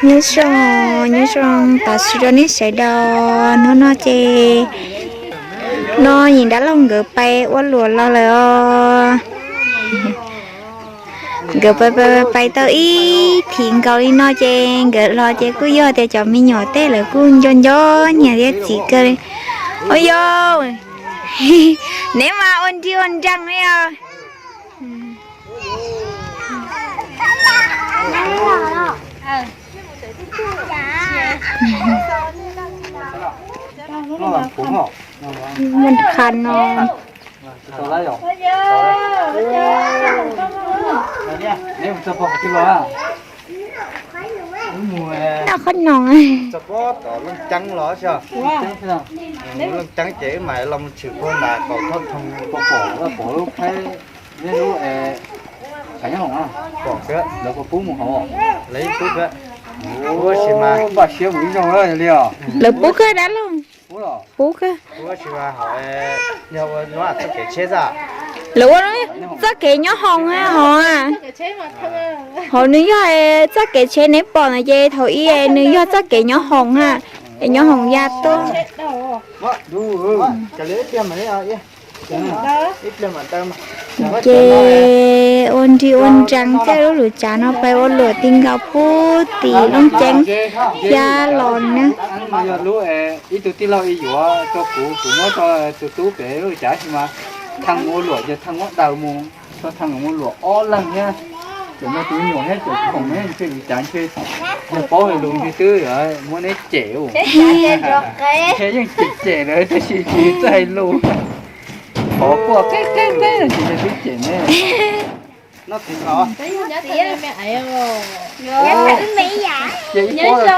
Nyob zoo, nyob zoo tam sim no nej sawv daws, hnub no ces no yim dab laug nkawd pais ua luam los lawm os. Nkawd pais pais pais tau ib thim nkaus li no ces nkawd los ces kuj yog tias cov me nyuam tej lawv kuj nco nco niam thiab txiv kawg li. Ua yog, neb mas ua nrig ua nreeg li os. Muaj qha no. Noj qhob noom. Leej ceeb ces wb mam los mus tshwm puag nram kaum thoj thoo. Pom lub qhaib, lub, pom, lawv puas pub mus hauv? Lawv pub, tab sis mas npaj siab mus ib zaug li os. Lawv pub kawg dab laug. Pub kawg. Lawv ua txoj kev nyob hoom hauv a. Hauv nws yog txoj kev tsheb neb pom no ces thaum ib nws yog txoj kev nyob hoom a, es nyob hoom ya tuaj. Ces ua nrig ua nrees tej lub lwm tsav no pais ua luam tim nkaus puag tim Looj Ceeb ya los na. Ib tug tij laug ib yuav rau kuv, kuv muab rau tus tub pem lub cav sis mas theej ua luam ces theej muab daws mus, tau theej ua luam ob leeg thiab. Cov no tus nyuam thiab cov khoom thiab ntshe lwm cav ntshe yog paub hais lus ntshe twb muab neb cem. Ntshe yeej cem cem lawm tab sis tsis txawj hais lus. Qhov quaj qeb qeb qeb no ces yog twb cem ne. Nyob zoo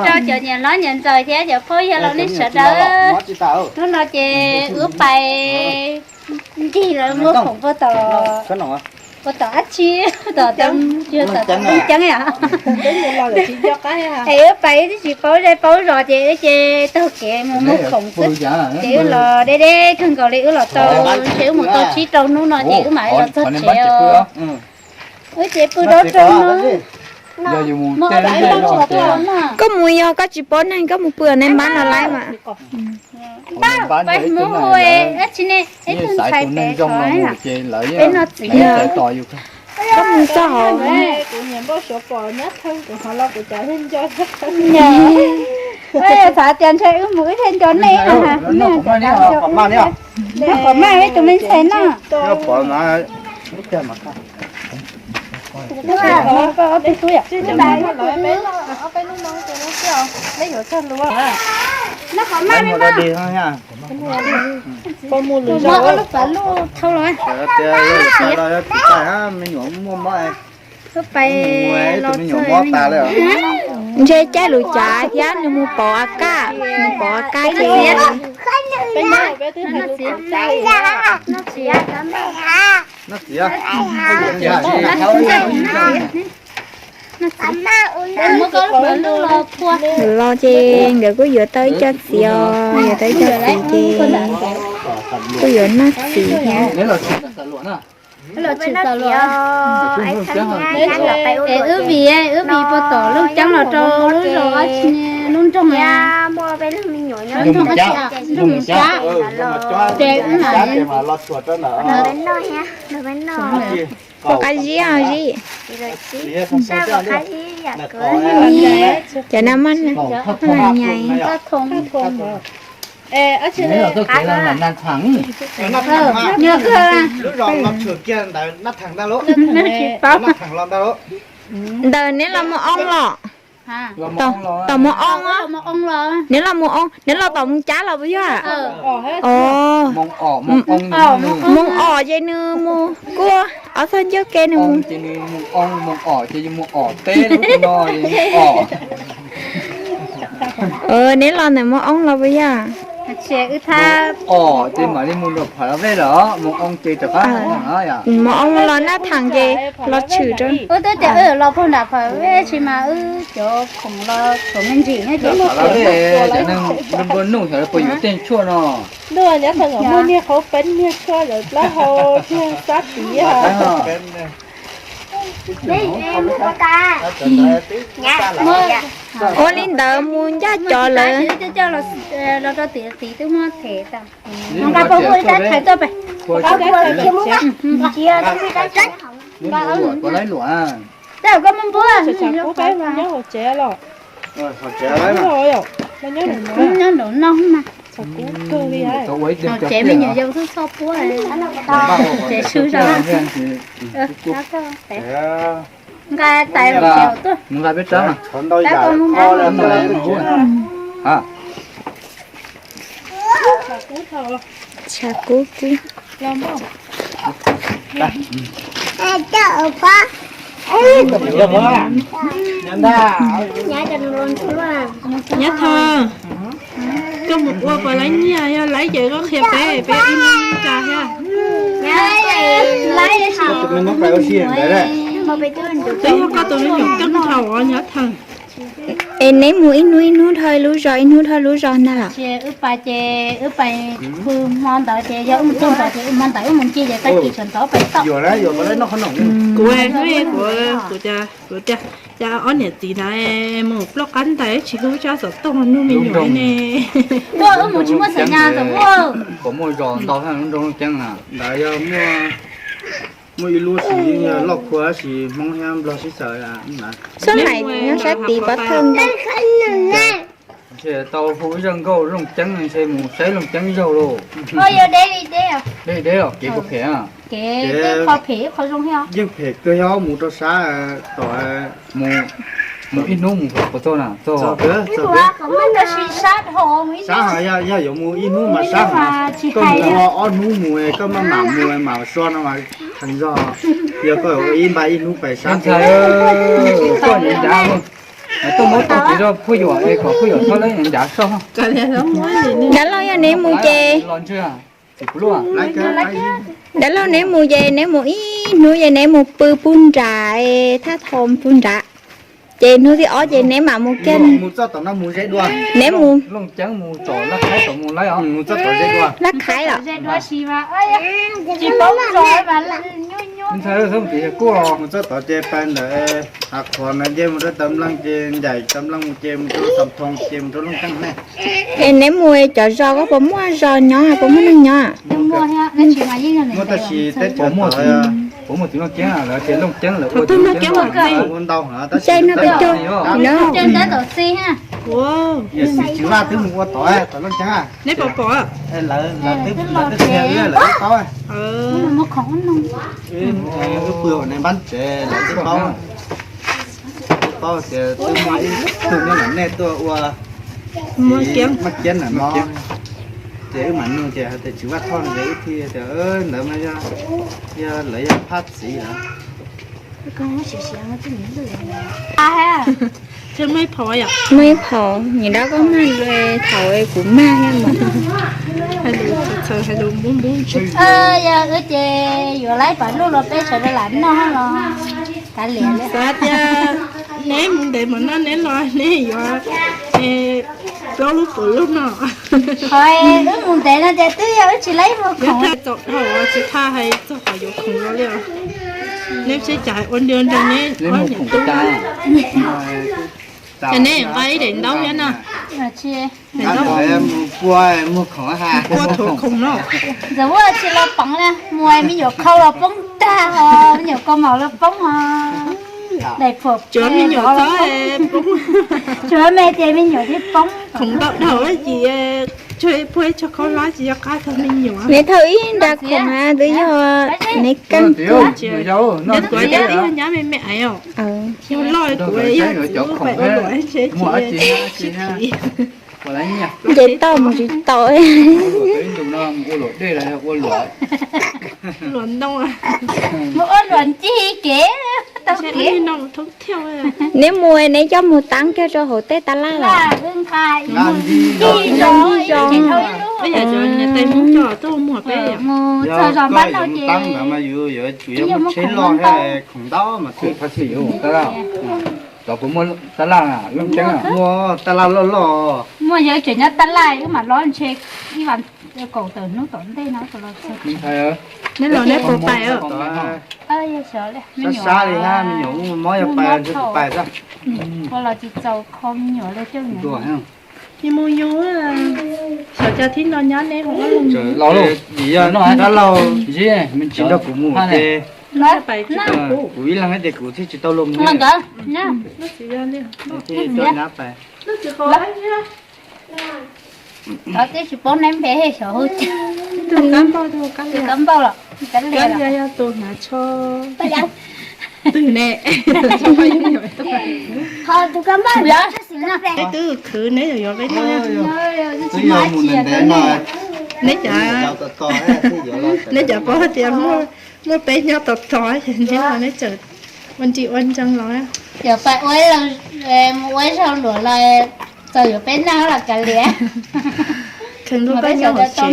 rau cov niam hlob niam ntxawm thiab cov phooj ywg laus nej sawv daws. Hnub no ces wb pais ncig lawv muab khoom puag tom, puag tom dab tsi, tom, tom Looj Ceeb yom. Es wb pais wb twb tsis paub zej paub zos ces wb ces taug kev mus muag khoom xwb. Ces wb los deb deb kawg nkaus li, wb los tau ntshe wb mus tau tsib rau hnub no ces wb mam li los txog tsev os. Wb ces pw dab rau no. Koj mus yog koj tsis paub neeg koj mus pw neb npab no laib mas. Peb mus hu dab tsi ne, ib tug ntxhais pem ko, peb no txiv. Koj mus txog hauv. Xav tias ntshe wb mus wb thiaj nco nej no. Noj qhov maj ib tug me ntxhais no. Noj qhov maj me maj. Mus ua lub pas lub thau los. Lub pais los txog. Ntshe caij lub cav thiab nws mus pov a kaj, nws pov a kaj ces. Nkawd los ces nkawd kuj yuav tau ib co txiv os, yuav tau ib co txiv ces kuj yuav noj txiv thiab. Es wb vim, wb vim puag tom Looj Ceeb los rau lub zos dab tsi, lub nroog, lub nroog dab tsi, Looj Ceeb. Ces wb mam Pom qab zib os zib. Cov na maj na nyais. Ntawm neb los mus oo los? Tom mus oo, neb los mus oo, neb los tom mus cab los puas yog? Mus om ces nws mus kuaj ob txog ncauj ke nws mus. Neb los ntawm mus oo los puas yog? Om ces mam li mus nram Phav Vej lawm, mus oo ces rov qab. Mus oo los naj theem ces los tshwm rau. Wb twb tias wb los puag nram Phav Vej tsis mas wb cov khoom los tshuav me ntsis nyob ces. Phav Vej cov neeg npua nuj xyov puas yuav tej tshuaj no. Ntuj, nyob thaum muaj niag qhauv peeb niag tshuaj lawm plaub hau thiab sab tid. Ua li ntawd mus ncaj cov lawm. Los rau tim tim twb muab them tau. Nqa pab ua tab thaiv tuaj pem. Tab koj muab npua. Nyob hauv tsev los? Nyob nraum no mas. Hauv tsev me nyuam yaus xub txhob puab. Tsev sw zog. Nqa tais los tsev tuaj. Tab koj muab npua. Tshav kub kub. Nyob thov, koj mus ua puas laib nyiaj, yog laib ces koj qhia peb, peb ib hnub tsa thiab. Twb yog koj tus me nyuam keej dhau os nyob thov. Es neb mus ib hnub ib hnub dhau lub zos, ib hnub dhau lub zos ntag los? Wb pais ces wb pais pw hmo ntawd ces yog wb mus tuaj ntawd ces wb hmo ntawd wb mus ncig ces tag kis sawv ntxov pais toj. Kuv, kuv, kuv tias, kuv tias, cas ob niam txiv na mus ploj qab ntais tsis hlub tsab xov tooj nug me nyuam ne. Tuaj wb mus tsis muaj xav nyas ntawm ua. Puas muaj zos ntau lub nroog Looj Ceeb na? Ntawd yog muaj, muaj ib lub sis loj khua sis Hmoob thiab Nplog sib xaws. Xub maim nyob sab tid pov thawj ntag. Ntshe tau hu zaj nkauj Looj Ceeb ntshe mus saib Looj Ceeb zaug lauj. Deb deb os, kev puas phem? Yeej phem kawg, yog mus rau sab tom, mus ib hnub mus puas txog na? Txog. Sab, yog yuav mus ib hnub mas sab, koj mus ua ob hnub mus koj maj mam mus mam sua no mas theev zog. Yog koj ua ib npa ib hnub pais sab. Koj ncav, tuaj muab tau kev zog phuj yuam es kom phuj yuam txhob lab ncav soj. Dab laug yog neb mus ces, dab laug neb mus ces neb mus ib hnub ces neb mus pw puag nram, thaj thom puag nram. Ces hnub thib ob ces neb mam mus kiag. Neb mus Laj Khaiv los? Ces pais ntawm Hav Qhuav na ces mus rau Tav Npleeg ces ncaim Tav Npleeg mus ces mus rau Xam Thoo ces mus rau Looj Ceeb ne. Es neb mus cov zos koj puas muaj zos nyob, puas muaj neeg nyob? Muaj tab sis teb chaws puas muaj txiv Looj Ceeb lawv tias Looj Ceeb lawv ua ntau heev tab sis no peb cog no. Yog Txiv Vaj twb mus ua tod tom Looj Ceeb, lawv twb qhia wb lawv twb paub. Wb pw hauv nej npab tsev lawv twb paub. Twb paub tias twb muaj ib tug nyob ntawm nej tuaj ua Maj Kiab ntawm no. Ces wb mam nug ces hais tias Txiv Vaj Thoj no ces wb thiaj tias ntawd mas yog, yog lawv yog phab txiv lawm. Muaj ib phaum, nim no koj mag thaum kuv mag thiab mas. Yog wb ces yuav laib pam luj los peb sawv daws lam noj los kav liam li. Xav tias neb mus ntev mus no neb los neb yuav plaub lub puas lub no. Qhov wb mus ntev no ces twb yog wb tsis laib mus khoom. Txaus dhau tsis txhaj hais txog qhov yuav khoom no li. Neb seb cas ua nti nrog neb ob niam tub. Ces neb nqa ib daim ntaub thiab no. Mus pua, mus khoom, pua thuav khoom no. Ntxawm ua tsis los poob na, mus me nyuam khau los poob tag os, me nyuam kaus mom los poob os. Daim phuam, tsuav me nyuam txhob poob. Tsuav me ces me nyuam thiaj poob. Khoom ntau dhau ces tsuag pua tsuag khaub hlab tsis yog qab tag me nyuam. Neb thaum ib nra khoom na twb yog neb keej. Neb kuv twb yog nyab me me aiv os. Yog loj kuv yog txiv pais ua luam ntshe tsis txiv. Nce toj mus tsis tau. Luam ntoo, mus ua luam ncig kev tau kev. Neb mus neb coj mus tab kiag rau hauv tej tab laj los? Mus txog zos npab no ces yuav tsum yog muaj tsheb loj thiab khoom ntau mas thiaj li yuav mus tab laj. Cov puas muaj tab laj loj tseeb? Muaj tab laj loj loj. Muaj, yog tseem nyob tab laj wb mam los ntshe ib vas Kaum tawm hnub tom ntej no los txog. Neb los neb puas pais? Sab sab li na, me nyuam mob yog pais ntshe kuv pais xwb. Ua los tsis txaus kho me nyuam li coj me nyuam. Mus yus, xyov cov thib no nyob neb hu los. Dab laug tsis nrog kuv mus ces kuv ib leeg ces kuv thiaj tsis tau luag mus. Tsis paub neb npe xyov hu cas. Tus kab npauj, tus kab npauj los, kab lias yog tus hnav tsho twg ne? Peb twb khwv neb yuav yuav peb noj. Neb cov, neb cov paub tias muaj peb nyob tos tos ces neb los neb tseem ua nri ua ntseeg los. Yog pais ua, mus ua zaug luam los txawm yuav peb noj los kav liam. Kheev lub peb nyob hauv tsev.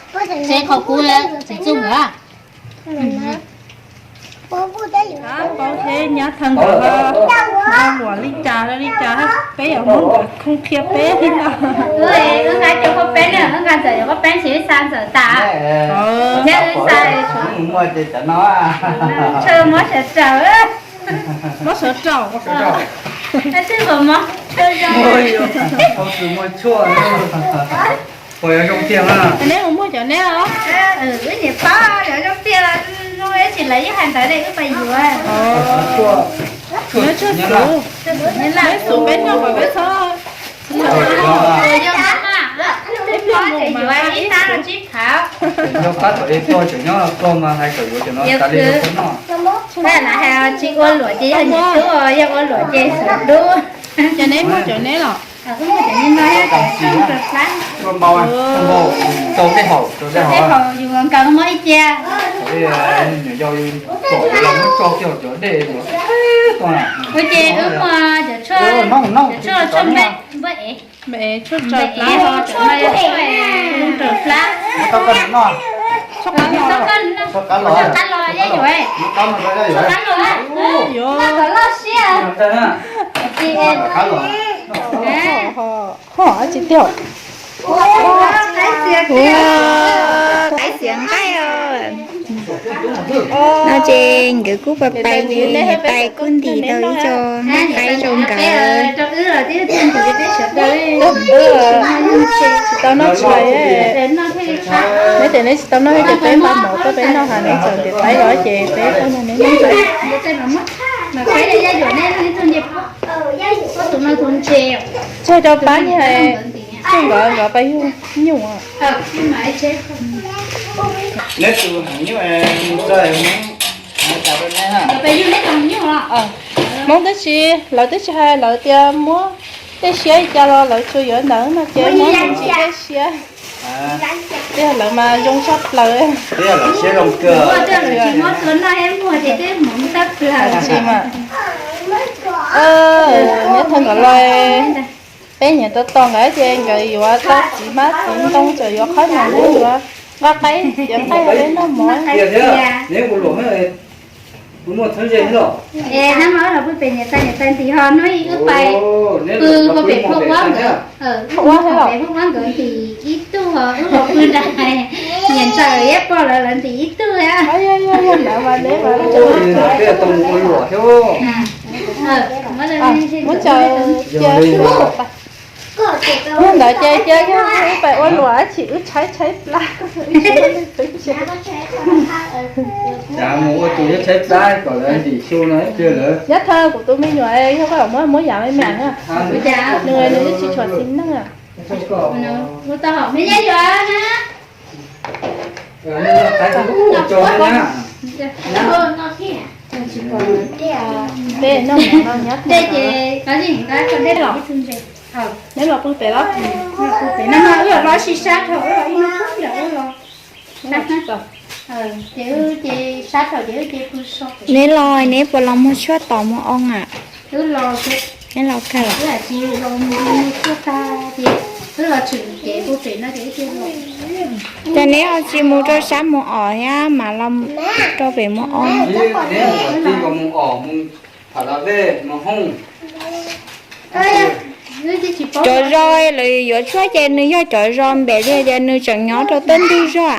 Tsev qhov kuv tsis txuj nkawd. Paub thiab nyab thawj nkawd ho luam li cas li cas, peb yuav muab nkawd khooj qhia peb li no. Wb nqa cov koj peb na, wb nqa ntxawm yuav koj peb sis wb xa ntxawm tas. Thiab wb xa, tshuav mob sawv raum. Mob sawv raum. Twb puas mob? Puas yuav zoo tiag na? Neb mus muag cov neb os. Wb niam paub yuav zoo tiag los zoo, tsis lawv yeej hais ntawd ne, wb pais yuav. Neb tshuaj xuv, neb xuv peb noj kom peb txhob, peb yuav ib tab los tsib phav. Nyob qab tom ej tuaj tseem nyob tuaj mas hais kom yuav cov no tas li yuav tuaj noj. Tsis ua luam ces yog niam tub, yog ua luam ces xuv dub. Cov neb muaj cov neb los. Tau tej haum, tau tej haum yus nkaus muab ib cia. Ua ces wb muaj cov tshuaj, cov tshuaj npej, npej es, tshuaj raws plab, tshuaj raws plab. Tshuaj qab los, tshuaj qab los, tshuaj qab los, tshuaj qab los, yuav, yuav. Ho tsis tiag. Qaib xiav nqaij os. No ces nkawd kuj pais pais, niam tais kuj ntim tau ib co nqaij qaib zoo nkawd. Tsis tau noj tshais, neb tias neb tsis tau noj ces peb nqa mov tuaj peb noj, hos neb txawm ntim qaib los ces peb tuaj nrog neb noj ntxuav. Tseg cov pab ni hais, tseg nkawd, nkawd pais yug nyuj. Neb tus heev nyuj, Hmoob twb tsis, lawv twb tsis hais lawv tias muab dej siab li cas los lawv tsuas yuav ntawd no ces muab me ntsis dej siab. Tiag lawv mas zoo tshaj plaws. Tsis mas, neb thawj nkawd los, peb nyiam tos tos nkawd ces nkawd yuav tau txiv hmab txiv ntoo, txawm yuav qhab nyiam neb yuav nqa qaib, yuav nqaij los peb noj mov. Neb ua luam, kuv muaj txheeb ze thiab los. Es hnub no los pw pem niam tais, niam tais ntim ho hnub ib wb pais pw hauv pem phauj Uab nkawd, wb pais pem phauj Uab nkawd ntim ib tug ho wb los pw nram hais, niam ntxawm thiab pog lawv, lawv ntim ib tug thiab. Muab tso cia, yog ntawd ces cia wb pais ua luam, ib chim wb tshaib tshaib plab. Cas mus ua tus nyob tshaib plab kom lawv ntim xyu no ib pliag lawm. Nyob thawj kuv tus me nyuam yog koj muab muab yam me me na. Nws nws yeej tsis tshua txiv neej. Peb noj mov no nyob, neb los pw pem los? Pem no mas wb los sib sab dhau, wb los ib hnub ib yam wb los. Neb los, neb puas los muag tshuaj tom mus oo am? Neb los kawg los? Ces neb ho tsis mus rau sab mus om thiab mam los rau pem mus oo. Cov zos lawv yuav tshuab ces nws yog cov zos npem li tias nws tseem nyob rau toj ntug zos.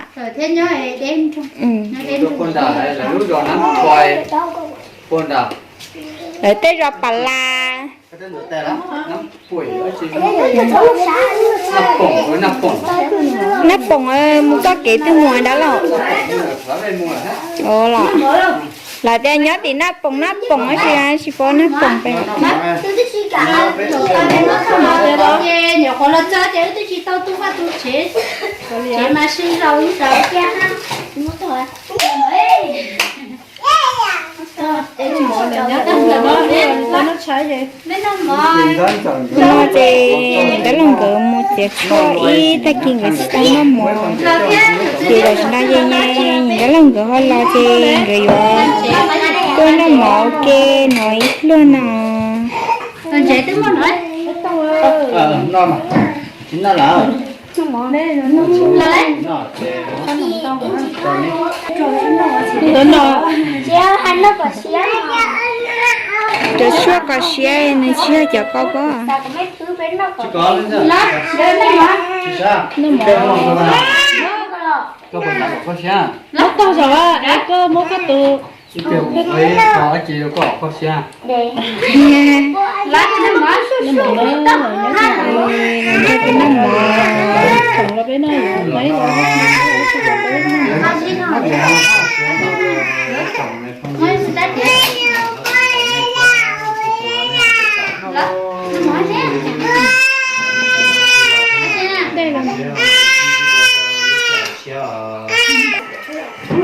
Lawv tej zos pas las. Naj Poom, mus txoj kev twg mus dab laug? Los tias nyob tim Naj Poom, Naj Poom tsis, tsis paub Naj Poom pes. No ces dab laug nkawd mus txiav tshuaj ib tag kis nkawd tsis tau noj mov, ces tam sim no ces dab laug nkawd ho los ces nkawd yuav tuaj noj mov ua ke no ib pliag no. Cov tshuaj kho siab nws tsis yog cov koj paub. Muab tog zog es koj muab koj tus.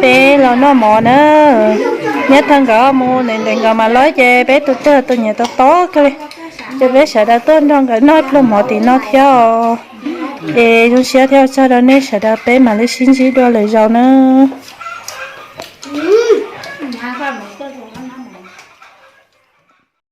Peb los noj mov na, nyob thawj nkawd mus ntev ntev nkawd mam los ces peb tus twg tus nyiam tau tau kawg li. Ces peb sawv daws tuaj nrog nkawd noj pluag mov tim no thiab os. Es zoo siab thiab ua tsaug rau nej sawv daws, peb mam li sib ntsib dua lwm zaus na.